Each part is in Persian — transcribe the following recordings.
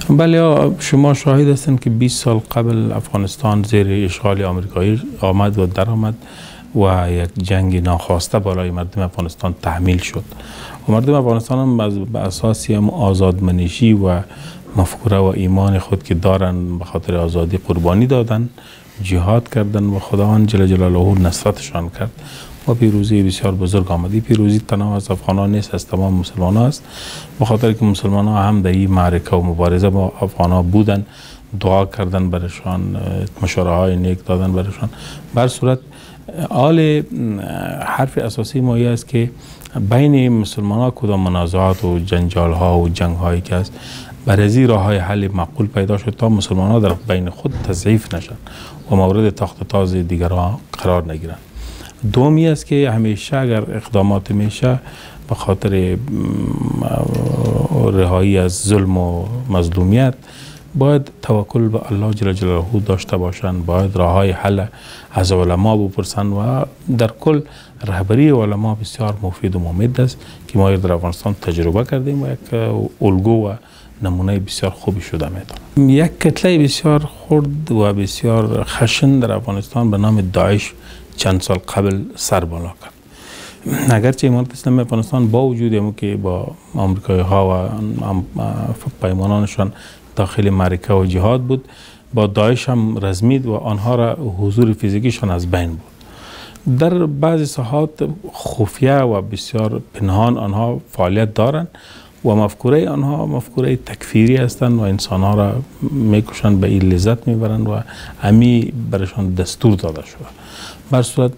بله، شما شاهد هستین که 20 سال قبل افغانستان زیر اشغال آمریکایی آمد و درآمد و یک جنگ ناخواسته بالای مردم افغانستان تحمیل شد و مردم افغانستان هم به اساس هم آزادمنشی و مفکوره و ایمان خود که دارن به خاطر آزادی قربانی دادن، جهاد کردن و خداوند جل جلاله نصرتشان کرد و پیروزی بسیار بزرگ آمد. این پیروزی تنها از افغانان نیست، از تمام مسلمان ها است، به خاطر که مسلمان ها هم در این معرکه و مبارزه با افغان ها بودن، دعا کردن برشان، مشوره های نیک دادن برشان. بر صورت آل حرف اساسی ما است که بین مسلمان ها کدام منازعات و جنجال ها و جنگ هایی که است، برای راه های حل معقول پیدا شد تا مسلمان ها در بین خود تضعیف نشن و مورد تاخت و تاز دیگران قرار نگیرند. دومی است که همیشه اگر اقدامات میشه به خاطر رهایی از ظلم و مظلومیت باید توکل به الله جل جلاله داشته باشند، باید راه های حل از علما بپرسند و در کل رهبری علما بسیار مفید و ممد است که ما در افغانستان تجربه کردیم و یک الگو و نمونه بسیار خوبی شده میتونه. یک کتله بسیار خرد و بسیار خشن در افغانستان به نام داعش چند سال قبل سر بالا کرد. اگرچه امارت اسلامی افغانستان با وجود که با آمریکایی ها و پیمانانشان داخل معرکه و جهاد بود، با داعش هم رزمید و آنها را حضور فیزیکیشان از بین بود. در بعضی ساحات خفیه و بسیار پنهان آنها فعالیت دارند و مفکوره آنها مفکوره تکفیری هستند و انسانها را میکشند، به این لذت میبرند و همی برشان دستور داده شده. بر صورت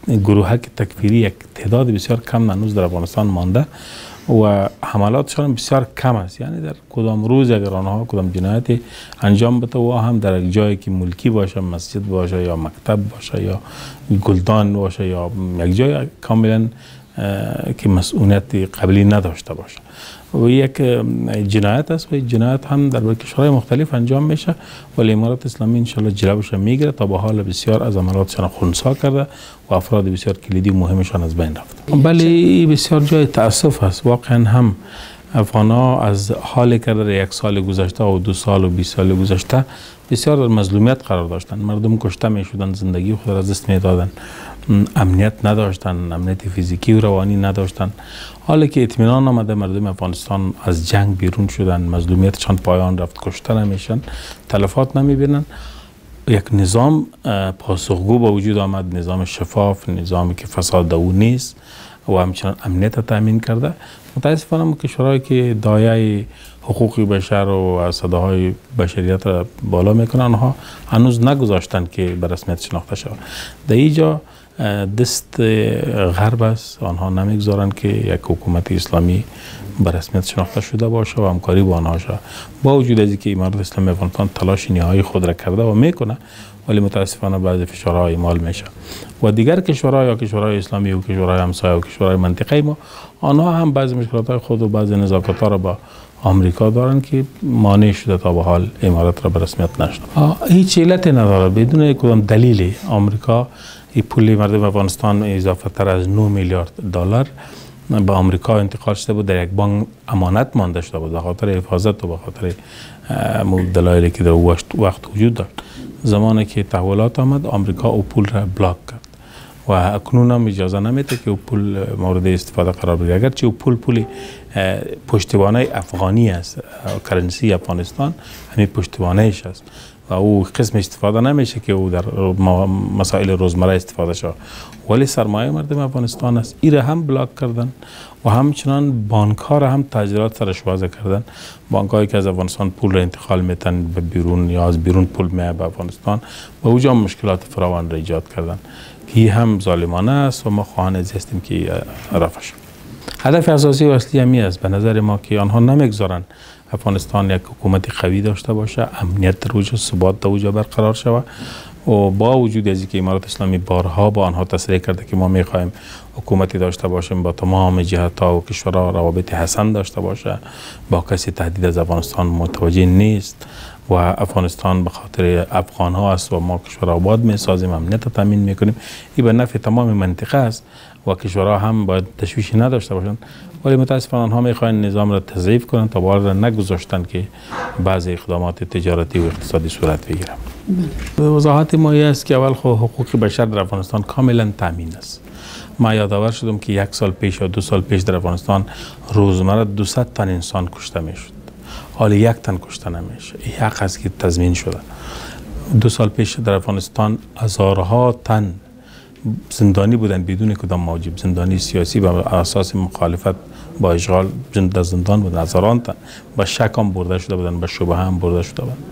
گروهک تکفیری یک تعداد بسیار کم هنوز در افغانستان مانده و حملاتشان بسیار کم است. یعنی در کدام روز اگر آنها کدام جنایت انجام بده و هم در یک جایی که ملکی باشه، مسجد باشه یا مکتب باشه یا گلدان باشه یا یک جای کاملا که مسئولیت قبلی نداشته باشه و یک جنایت است و جنایت هم در کشورهای مختلف انجام میشه، ولی امارت اسلامی انشالله جلوش میگیره تا به حال بسیار از عملاتشان خنثی کرده و افراد بسیار کلیدی و مهمشان از بین رفت. بله، بسیار جای تاسف است واقعا. هم افغان‌ها از حال کرده یک سال گذشته و 2 سال و 20 سال گذشته بسیار در مظلومیت قرار داشتن، مردم کشته میشدن، زندگی خود را از دست میدادن، امنیت نداشتن، امنیت فیزیکی و روانی نداشتن. حالا که اطمینان آمده، مردم افغانستان از جنگ بیرون شدن، مظلومیتشان پایان رفت، کشته نمیشن، تلفات نمیبینن، یک نظام پاسخگو به وجود آمد، نظام شفاف، نظامی که فساد او نیست و همچنان امنیت تامین کرده. متاسفانه کشورهایی که دایه حقوق بشر و صداهای بشریت را بالا میکنن، آنها هنوز نگذاشتند که به رسمیت شناخته شود. در اینجا دست غرب است، آنها نمیگذارند که یک حکومت اسلامی به رسمیت شناخته شده باشه و همکاری با آنها شود. با وجود از اینکه امارت اسلامی افغانستان تلاش نهایی خود را کرده و میکنه، ولی متاسفانه بعضی فشارها اعمال میشه و دیگر کشورها یا کشورهای اسلامی و کشورهای همسایه و کشورهای منطقه ما، آنها هم بعضی مشکلات خود و بعضی نزاکت‌ها را با آمریکا دارن که مانع شده تا به حال امارت را به رسمیت نشناسند. هیچ علتی نداره، بدون کدام دلیلی آمریکا این پول مردم افغانستان اضافه تر از 9 میلیارد دلار به آمریکا انتقال شده بود، در یک بانک امانت مانده شده بود به خاطر حفاظت و به خاطر دلایلی که در وقت وجود داشت. زمانی که تحولات آمد، آمریکا او پول را بلاک کرد و اکنون هم اجازه نمیده که او پول مورد استفاده قرار بگیره، اگرچه او پول پشتوانه افغانی است، currency افغانستان همین پشتوانهش است و او قسم استفاده نمیشه که او در مسائل روزمره استفاده شود، ولی سرمایه مردم افغانستان است. ایره هم block کردن و همچنان بانک ها را هم تاجرات سرش وضع کردن. بانک هایی که از افغانستان پول را انتقال میتن به بیرون یا از بیرون پول میاد به افغانستان، و اوجا مشکلات فراوان را ایجاد کردن که هم ظالمانه است و ما خواهان از هستیم که رفع شود. هدف اساسی و اصلی همی است به نظر ما که آنها نمیگذارند افغانستان یک حکومت قوی داشته باشه، امنیت در اوج، ثبات در اوج برقرار شود و با وجود از اینکه امارت اسلامی بارها با آنها تصریح کرده که ما میخواهیم حکومتی داشته باشیم با تمام جهت‌ها و کشورها روابط حسن داشته باشه، با کسی تهدید از افغانستان متوجه نیست و افغانستان به خاطر افغان ها است و ما کشور آباد می سازیم، امنیت تامین میکنیم. این به نفع تمام منطقه است و کشورها هم باید تشویشی نداشته باشند، ولی متاسفانه آنها میخواهند نظام را تضعیف کنند تا بار را نگذاشتند که بعضی اقدامات تجارتی و اقتصادی صورت بگیرند. وضاحت ما است که اول خو حقوق بشر در افغانستان کاملا تامین است. ما یادآور شدم که 1 سال پیش یا 2 سال پیش در افغانستان روزمره 200 تن انسان کشته میشد، حالا 1 تن کشته نمیشه. این حق است که تضمین شده. 2 سال پیش در افغانستان هزارها تن زندانی بودند بدون کدام موجب، زندانی سیاسی به اساس مخالفت با اشغال در زندان بودند، هزاران تن با شک هم برده شده بودند، با شبهه هم برده شده بودند،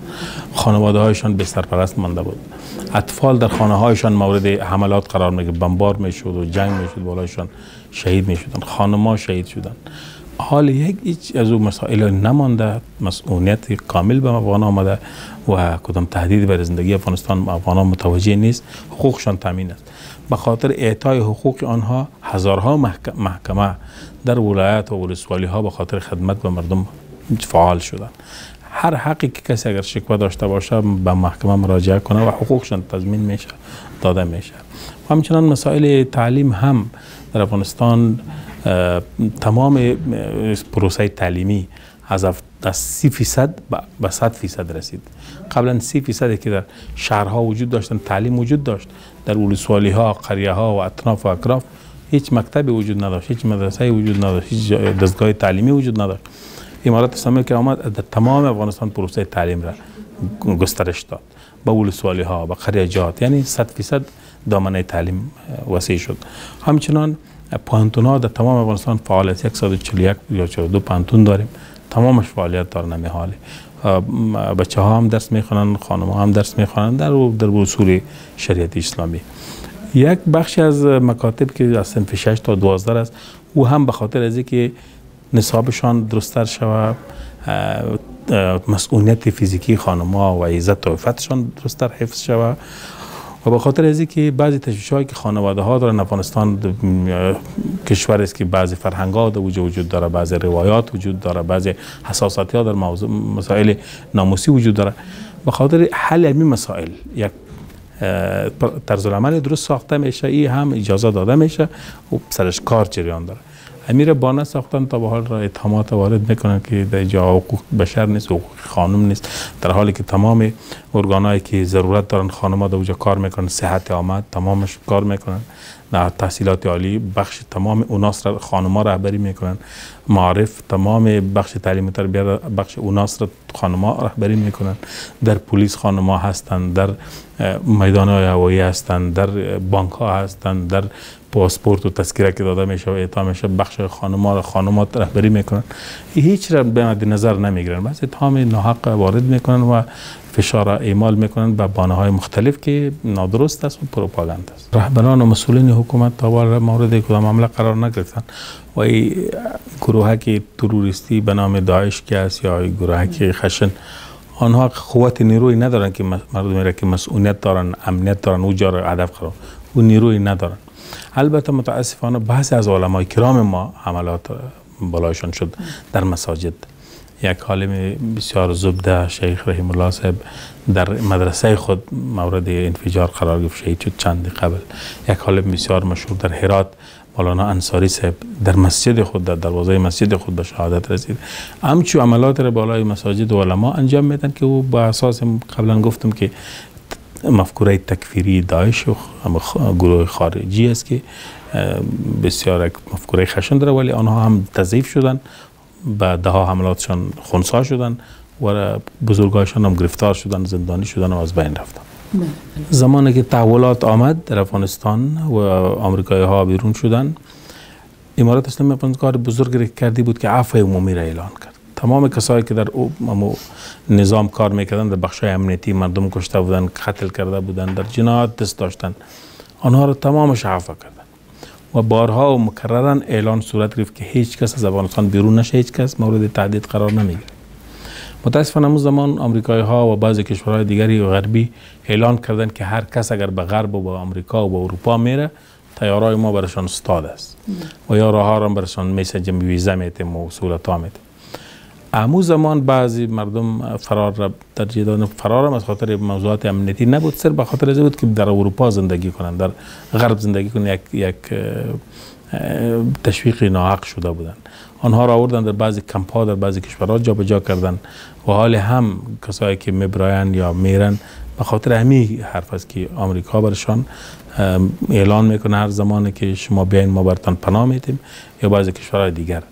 خانواده هایشان به سرپرست مانده بود، اطفال در خانه هایشان مورد حملات قرار میگرفت، بمبار میشد و جنگ میشد بالایشان، شهید میشدند، خانم‌ها شهید شدند. حال هیچ از اون مسائل نمانده، مسئولیت کامل به افغان آمده و کدام تهدید بر زندگی افغانستان افغانان متوجه نیست، حقوقشان تامین است. به خاطر اعطای حقوق آنها هزارها محکمه در ولایت و ولسوالی ها به خاطر خدمت به مردم فعال شدند. هر حقی که کسی اگر شکوه داشته باشه به محکمه مراجعه کنه و حقوقشان تضمین میشه، داده میشه. و همچنان مسائل تعلیم هم در افغانستان تمام پروسه تعلیمی از 30% به 100% رسید. قبلا 30% که در شهرها وجود داشتن تعلیم وجود داشت، در ولسوالی ها، قریه ها و اطراف و اکراف هیچ مکتبی وجود نداشت، هیچ مدرسه وجود نداشت، هیچ دستگاه تعلیمی وجود نداشت. امارت اسلامی که آمد در تمام افغانستان پروسه تعلیم را گسترش داد، به ولسوالی ها، به قریه جات، یعنی 100% دامنه تعلیم وسیع شد. همچنان پوهنتون ها در تمام افغانستان فعالیت، 141 یا 42 پوهنتون داریم، تمامش فعالیت دارن. همی حاله بچه ها هم درس میخوانند، خانم ها هم درس میخوانند در اصول شریعت اسلامی. یک بخش از مکاتب که از صنف 6 تا 12 است، او هم به خاطر از اینکه نصابشان درست‌تر شود، مسئولیت فیزیکی خانم ها و عزت و عفتشان درست‌تر حفظ شود و به خاطر از اینکه بعضی تشویش‌هایی که خانواده ها دارن، افغانستان کشور است که بعضی فرهنگ ها در وجود داره، بعضی روایات وجود داره، بعضی حساسیت ها در موضوع مسائل ناموسی وجود داره، به خاطر حل همین مسائل یک طرز العمل درست ساخته میشه، این هم اجازه داده میشه و سرش کار جریان داره. امیر بانه ساختن تا به حال را اتهامات وارد میکنن که در جا حقوق بشر نیست، حقوق خانم نیست، در حالی که تمام ارگانایی که ضرورت دارن خانم‌ها در اونجا کار میکنن، صحت آمد تمامش کار میکنن، تحصیلات عالی بخش تمام اوناس را خانم‌ها رهبری میکنن، معارف تمام بخش تعلیم و تربیت بخش اوناس را خانم‌ها رهبری میکنن، در پلیس خانم‌ها هستند، در میدان‌های هوایی هستند، در بانک‌ها هستند، در پاسپورت و تذکره که داده میشه و اعطا میشه بخش خانم‌ها را خانم‌ها رهبری میکنن. هیچ را به مد نظر نمیگیرن، بس اتهام ناحق وارد میکنن و فشار را اعمال میکنن به بانه‌های مختلف که نادرست است و پروپاگاند است. رهبران و مسئولین حکومت تا مورد کدام حمله قرار نگرفتن و این گروهک تروریستی به نام داعش که است یا گروهک خشن، آنها قوت نیروی ندارن که مردمی را که مسئولیت دارن، امنیت دارن، او جا را هدف قرار، او نیروی ندارن. البته متاسفانه بعضی از علمای کرام ما حملات بالایشان شد در مساجد. یک عالم بسیار زبده شیخ رحیم الله صاحب در مدرسه خود مورد انفجار قرار گرفت، شهید شد چند قبل. یک عالم بسیار مشهور در هرات مولانا انصاری صاحب در مسجد خود، در دروازه مسجد خود به شهادت رسید. همچو عملات را بالای مساجد و علما انجام میدن که او با اساس قبلا گفتم که مفکوره تکفیری داعش و گروه خارجی است که بسیار یک مفکوره خشن داره، ولی آنها هم تضعیف شدن، به دهها حملاتشان خنثی شدن و بزرگایشان هم گرفتار شدن، زندانی شدن و از بین رفتن. زمانی که تحولات آمد در افغانستان و آمریکایی ها بیرون شدن، امارت اسلامی افغانستان کار بزرگ کردی بود که عفو عمومی را اعلان کرد. تمام کسایی که در نظام کار میکردن، در بخش های امنیتی مردم کشته بودن، قتل کرده بودن، در جنایات دست داشتن، آنها را تمامش عفو کردن و بارها و مکررا اعلان صورت گرفت که هیچ کس از افغانستان بیرون نشه، هیچ کس مورد تهدید قرار نمیگیره. متاسفانه امروز زمان آمریکایی ها و بعضی کشورهای دیگری و غربی اعلان کردن که هر کس اگر به غرب و به آمریکا و به اروپا میره، طیارای ما برشان استاد است و یا راه ها را برشان میسنجیم، ویزا میتیم و سهولت ها میتیم. امو زمان بعضی مردم فرار را ترجیح دادن. فرار هم از خاطر موضوعات امنیتی نبود، صرف به خاطر از بود که در اروپا زندگی کنند، در غرب زندگی کنند. یک تشویق ناحق شده بودند. آنها را آوردن در بعضی کمپ ها در بعضی کشورها جابجا کردن و حال هم کسایی که میبراین یا میرن به خاطر همین حرف است که آمریکا برشان اعلان میکنه هر زمانی که شما بیاین ما براتان پناه میتیم یا بعضی کشورهای دیگر،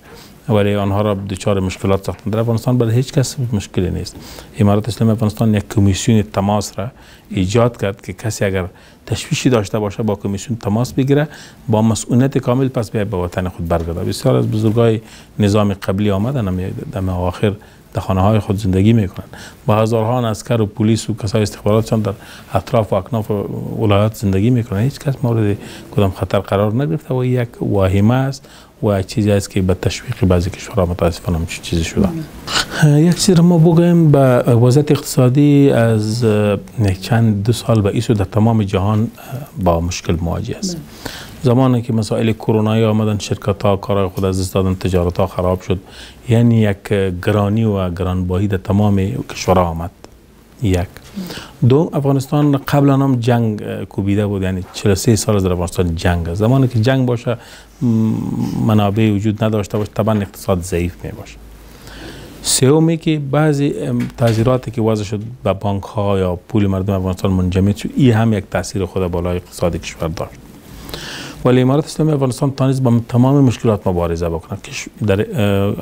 ولی آنها را دچار مشکلات ساختن. در افغانستان برای هیچ کس مشکلی نیست. امارت اسلامی افغانستان یک کمیسیون تماس را ایجاد کرد که کسی اگر تشویشی داشته باشه با کمیسیون تماس بگیره، با مسئولیت کامل پس بیاید به وطن خود برگرده. بسیار از بزرگای نظام قبلی آمدن در اواخر در خانه های خود زندگی میکنن. با هزارها عسکر و پلیس و کسای استخباراتشان در اطراف و اکناف ولایات زندگی میکنن. هیچ کس مورد کدام خطر قرار نگرفته و یک واهمه است و چیزی است که به تشویق بعضی کشورها متاسفانه همچین چیزی شده. یک چیز ما بگویم به وضعیت اقتصادی از چند دو سال به ایسو در تمام جهان با مشکل مواجه است. زمانی که مسائل کرونایی آمدن، شرکت ها کارهای خود از دست دادن، تجارت ها خراب شد، یعنی یک گرانی و گرانباهی در تمام کشورها آمد. یک دو، افغانستان قبلا هم جنگ کوبیده بود، یعنی 43 سال از افغانستان جنگ است. زمانی که جنگ باشه، منابع وجود نداشته باشه، طبعا اقتصاد ضعیف می باشه. سومی که بعضی تاثیراتی که وضع شد به بانک ها یا پول مردم افغانستان منجمد شد، این هم یک تاثیر خود بالای اقتصاد کشور داشت. ولی امارت اسلامی افغانستان تانست با تمام مشکلات مبارزه بکنه. در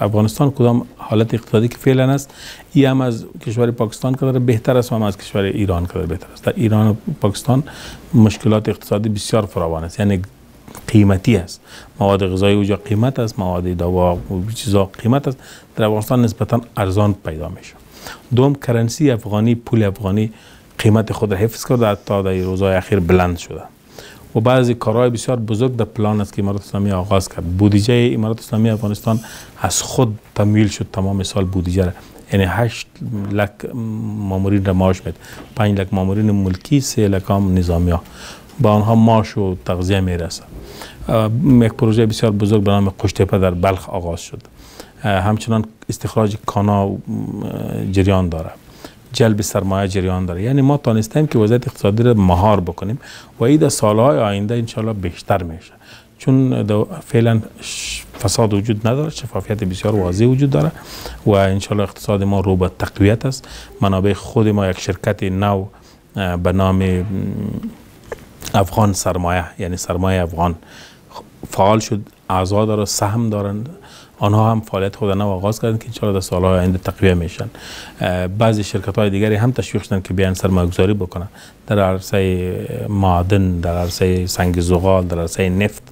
افغانستان کدام حالت اقتصادی که فعلا است، این هم از کشور پاکستان که داره بهتر است و هم از کشور ایران که داره بهتر است. در ایران و پاکستان مشکلات اقتصادی بسیار فراوان است، یعنی قیمتی است، مواد غذایی اوجا قیمت است، مواد دوا و چیزا قیمت است. در افغانستان نسبتا ارزان پیدا میشه. دوم، کرنسی افغانی، پول افغانی قیمت خود را حفظ کرده، حتی در روزهای اخیر بلند شده و بعضی کارهای بسیار بزرگ در پلان است که امارت اسلامی آغاز کرد. بودجه امارت اسلامی افغانستان از خود تمویل شد تمام سال بودجه را، یعنی 8 لک مامورین را معاش میده، 5 لک مامورین ملکی، 3 لک هم نظامی ها، با آنها معاش و تغذیه میرسه. یک پروژه بسیار بزرگ به نام قشتپه در بلخ آغاز شد. همچنان استخراج کانا جریان داره، جلب سرمایه جریان داره. یعنی ما تانستیم که وضعیت اقتصادی را مهار بکنیم و این در سالهای آینده انشالله بیشتر میشه، چون فعلا فساد وجود نداره، شفافیت بسیار واضح وجود داره و انشالله اقتصاد ما رو به تقویت است. منابع خود ما، یک شرکت نو به نام افغان سرمایه، یعنی سرمایه افغان فعال شد، اعضا داره، سهم دارن، آنها هم فعالیت خود نو آغاز کردن که انشالله در سالهای آینده تقویه میشن. بعضی شرکت های دیگری هم تشویق شدن که بیان سرمایه گذاری بکنن در عرصه معادن، در عرصه سنگ زغال، در عرصه نفت،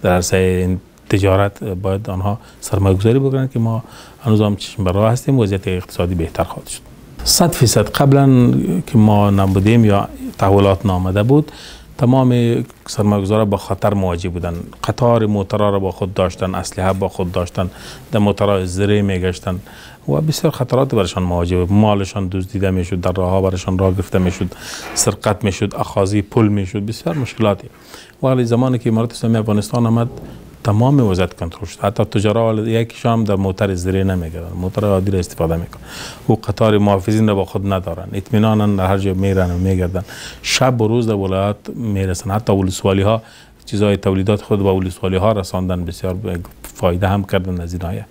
در عرصه تجارت باید آنها سرمایه گذاری بکنن که ما هنوز هم چشم بر راه هستیم، وضعیت اقتصادی بهتر خواهد شد. 100% قبلا که ما نبودیم یا تحولات نامده بود، تمام سرمایه‌گذارا با خطر مواجه بودن، قطار موترها را با خود داشتن، اسلحه با خود داشتن، در موترهای زره میگشتن و بسیار خطرات برشان مواجه بود. مالشان دزدیده میشد، در راهها برشان راه گرفته میشد، سرقت میشد، اخاذی پول میشد، بسیار مشکلاتی. ولی زمانی که امارت اسلامی افغانستان آمد، تمام وضعیت کنترل شد. حتی تجارا یکیشان هم در موتر زره نمیگردن، موتر عادی را استفاده میکنن و قطار محافظین را با خود ندارن، اطمینانا در هر جا میرن و میگردن، شب و روز در ولایات میرسن. حتی ولسوالی ها چیزهای تولیدات خود با ولسوالی ها رساندن، بسیار فایده هم کردن از این آیه.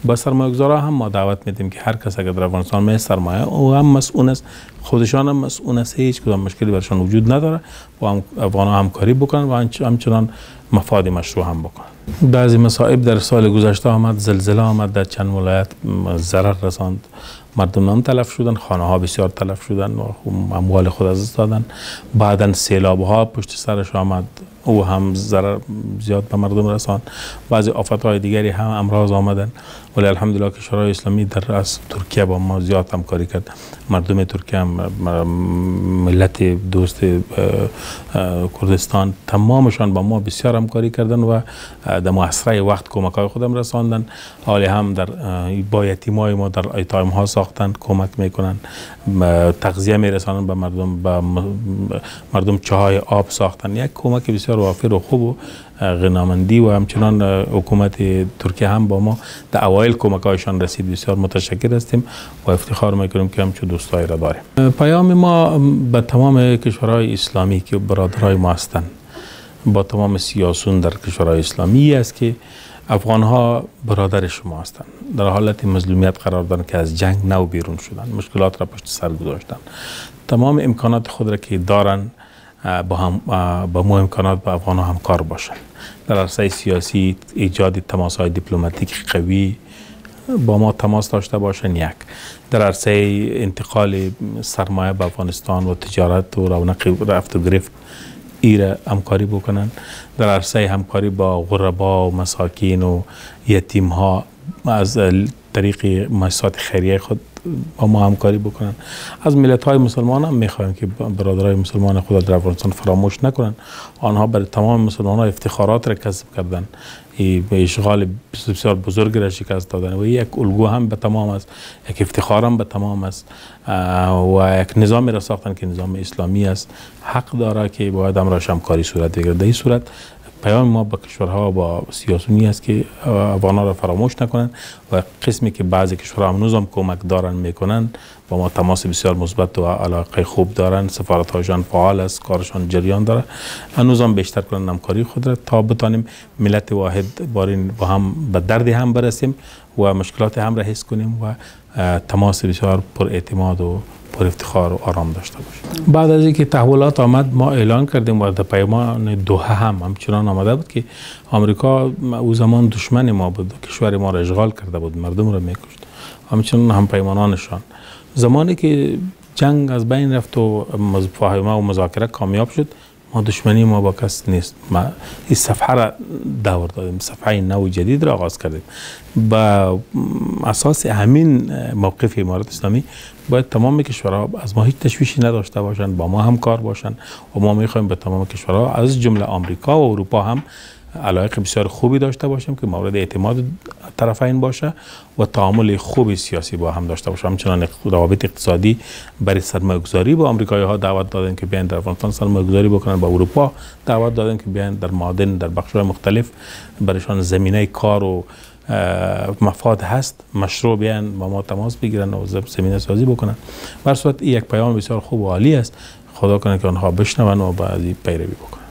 با سرمایه‌گذارا هم ما دعوت میدیم که هر کس اگر در افغانستان می سرمایه او هم مسئول است، خودشان هم مسئول است، هیچ کدام مشکلی برشان وجود نداره و هم افغان ها همکاری بکنن و همچنان مفاد مشروع هم بکنن. بعضی مصائب در سال گذشته آمد، زلزله آمد، در چند ولایت ضرر رساند، مردم هم تلف شدن، خانه ها بسیار تلف شدن و اموال خود از دست دادن. بعدا سیلاب ها پشت سرش آمد، او هم ضرر زیاد به مردم رساند. بعضی آفت های دیگری هم امراض آمدن، ولی الحمدلله کشورهای اسلامی در از ترکیه با ما زیاد همکاری کرد. مردم ترکیه هم، ملت دوست کردستان، تمامشان با ما بسیار همکاری کردن و در محاصره وقت کمک های خودم رساندن. حالی هم در با یتیمای ما در ایتایم ها ساختن، کمک میکنن، تغذیه میرسانن به مردم، به مردم چاهای آب ساختن. یک کمک بسیار بسیار وافر و خوب و غنامندی و همچنان حکومت ترکیه هم با ما در اوایل کمک‌هایشان رسید. بسیار متشکر هستیم و افتخار میکنیم که همچون دوستایی را داریم. پیام ما به تمام کشورهای اسلامی که برادرای ما هستند، با تمام سیاسون در کشورهای اسلامی است که افغانها برادر شما هستند، در حالت مظلومیت قرار دارند که از جنگ نو بیرون شدن، مشکلات را پشت سر گذاشتن، تمام امکانات خود را که دارن با مو امکانات با افغان ها همکار باشند. در عرصه سیاسی ایجاد تماس های دیپلماتیک قوی با ما تماس داشته باشند، یک. در عرصه انتقال سرمایه به افغانستان و تجارت و رونق رفت و گرفت ایره همکاری بکنن. در عرصه همکاری با غربا و مساکین و یتیم ها از طریق مؤسسات خیریه خود با ما همکاری بکنن. از ملت های مسلمان هم میخوایم که برادرای مسلمان خود در افغانستان فراموش نکنن. آنها برای تمام مسلمان ها افتخارات را کسب کردن، به اشغال بسیار بزرگ را شکست دادن و یک الگو هم به تمام است، یک افتخار هم به تمام است و یک نظامی را ساختن که نظام اسلامی است. حق داره که باید همراهش همکاری صورت بگیرد. در این صورت پیام ما با کشورها با سیاسونی است که افغان‌ها را فراموش نکنند و قسمی که بعضی کشورها هنوز هم کمک دارن میکنن با ما تماس بسیار مثبت و علاقه خوب دارن، سفارت‌هایشان فعال است، کارشان جریان داره، هنوز هم بیشتر کنن همکاری خود را تا بتانیم ملت واحد بارین با هم به درد هم برسیم و مشکلات هم را حس کنیم و تماس بسیار پر اعتماد و پر افتخار و آرام داشته باشیم. بعد از اینکه تحولات آمد ما اعلان کردیم و در پیمان دوحه هم همچنان آمده بود که آمریکا او زمان دشمن ما بود، کشور ما را اشغال کرده بود، مردم را میکشت، همچنان هم پیمانانشان. زمانی که جنگ از بین رفت و مفاهمه و مذاکره کامیاب شد، ما دشمنی ما با کس نیست، ما این صفحه را دور دادیم، صفحه نو جدید را آغاز کردیم. با اساس همین موقف امارت اسلامی باید تمام کشورها از ما هیچ تشویشی نداشته باشند، با ما همکار باشند و ما میخوایم به تمام کشورها از جمله آمریکا و اروپا هم علایق بسیار خوبی داشته باشیم که مورد اعتماد طرفین باشه و تعامل خوب سیاسی با هم داشته باشیم. همچنان روابط اقتصادی برای سرمایه‌گذاری با آمریکایی ها دعوت دادن که بیان در افغانستان سرمایه‌گذاری بکنن، با اروپا دعوت دادن که بیان در معادن در بخش‌های مختلف برایشان زمینه کار و مفاد هست، مشروع بیان با ما تماس بگیرن و زمینه سازی بکنن. بر صورت یک پیام بسیار خوب و عالی است. خدا کنه که آنها بشنون و بعضی پیروی بکنن.